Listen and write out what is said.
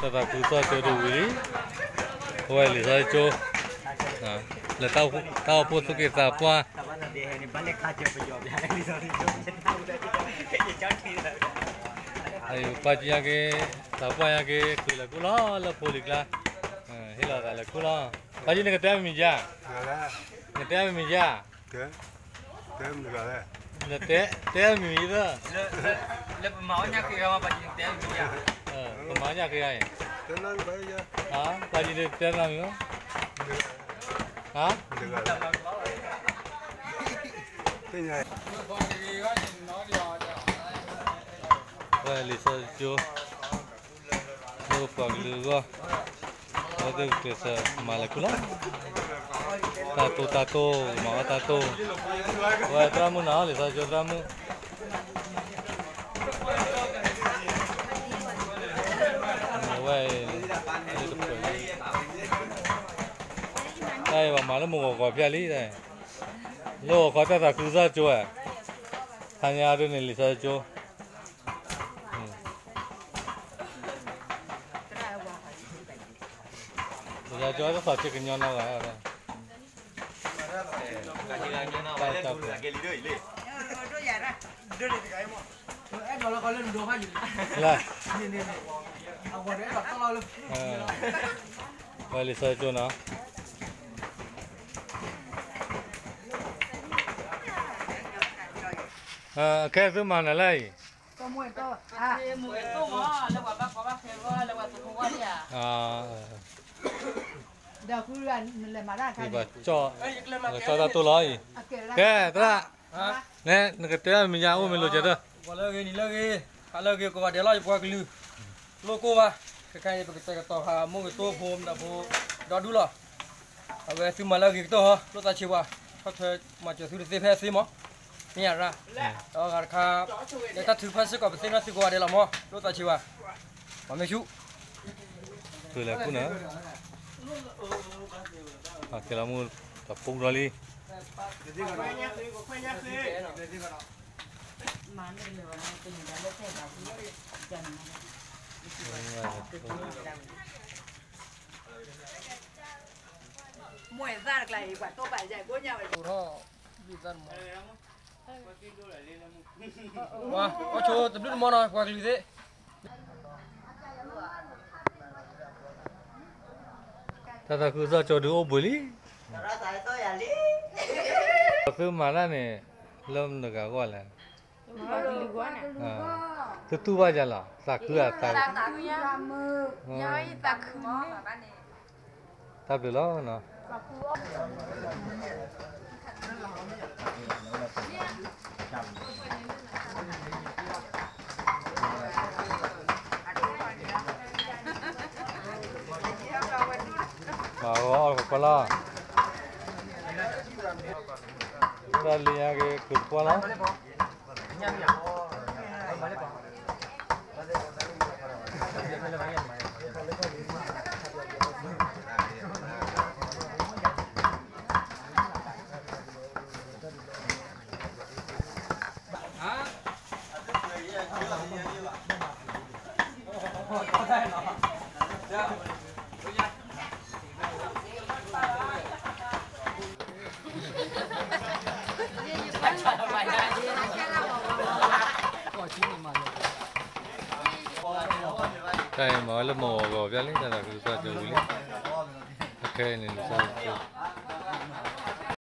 တၢ်သးခုကစီၣ်ကၠိတဝံၤလံ, အဝဲလံာ်စီဆှံကၠိ, လၢတၢ်အိၣ်ဖှိၣ်သူၣ်က့သးပှၢ်, ပၢ်ကညါက့ၤ, သးပှၢ်ညါက့ၤ ဃုာ်လၢခိၣ်လီၤ လၢဖိလံၤကျါ, ဟ့ၣ်လီၤသးလၢခိၣ်လီၤ, ပၢ်ကညါ နကတဲမံၤယါ, နတဲမံၤယါ, တဲမံၤသၢ, လၢပမၤအီၣ်ညၣ်ဃ့ဂၤ, ပမၤအီၣ်ညၣ်ဃ့ဂၤအံၤ, ပၢ်ကညါ တဲမံၤ, ဝဲလံာ်စီဆှံကၠိ, လၢပှၤကလုာ်အဂီၢ်, အဝဲသ့ၣ်ကကျဲးစၢးမၤလၢခိၣ်လီၤ, တၢ်တိၢ်တၢ်တိၢ် မၤအီၣ်တၢ်တိၢ်, အဝဲသရၣ်မုၣ်နီၤ လံာ်စီဆှံကၠိသရၣ်မုၣ်, ဝဲ, တၢ်အံၤပှၤမၤလၢမုၢ်ဂီၤဂီၤဖျဲၣ်လံ, လၢဂီၤခီတၢ်သးခုကစီၣ်ကၠိဧါ, ဟါညါဒ်န့ၣ် လံာ်စီဆှံကၠိ ကၠီတသီၣ်ဆ့ကညီနီၢ်ဂၤ, လၢ, ဝဲလံာ်စီဆှံကၠိနီၤ, ခဲသုမၤနၤလၢအံၤ ကၠီတၢ်တိၢ်လီၤအံၤ, ကဲသရၣ်, နဲနကတဲမံၤယါအိၣ်မ့ၢ်လိာ်ကဲၤတၢ်, ဂီၤလၢအဂ့ၤ နံၤလၢအဂ့ၤ ဟါလၢအဂ့ၤ ကိးဂၤဒဲးလီၤ ယပှၤကလုာ်, လိၣ်ကိၢ်ဘၣ်, ခဲခါအံၤ ပကတဲာ်ကတီၤဃာ် မိၢ်ကတိၢ်ဖိ မဒီဖိ ဒီဒူၣ်လီၤ, အဝဲသုမၤလၢအဂ့ၤကတၢၢ်ဟီ လိၣ်သးဆံးဝါ, ထီၣ်ထွဲမၤစၢၤသုတသ့ဖဲအသ့မး, မ့ၢ်ယၤရၣ်, ဒီးဂၤတခါ, လၢတၢ်ထုကဖၣ်စ့ၢ်ကီး ပသ့ၣ်နီၣ်သုကိးဂၤဒဲးလီၤမး လိၣ်သးဆံးဝါ, ပှၤမ့ၢ်ဆူၣ် ဖုလဲၤကူၣ်နၤ, အကဲလီၤမူတၢ်ပူၤဒီးလံ, မ့ၢ်သၣ်တကျါအံၤ ပှၤတိၢ်ပာ်ယၤ ကိးညါဝဲ, အီၣ်ဆိတဘျုးတမီနီၤ ပှၤကလုာ်သ့ၣ်, တၢ်သးခုကစီၣ်ကၠိဒုးအိၣ်ဘှံးလံ, သုမၤတၢ်န့ၣ် လၢမတဂၤဂီၢ်လဲၣ်, သုတူၢ်ဘၣ်ယၤလီၤ သးခုဧါ, သးခု, တၢ်ဘျုးလီၤနီၤ. မၤဂီၤအီၣ်ကကွၢ်လီၤ, တၢ်လံညါက့ၤခုးတကွၢ်လီၤ. တၢ်အံၤမၤဝဲလၢမုၢ်ဂီၤဂီၤဖျါလံ တၢ်သးခုကစီၣ်ကၠိဝံၤလံ, အခဲအံၤန့ၣ် လံာ်စီဆှံကၠိ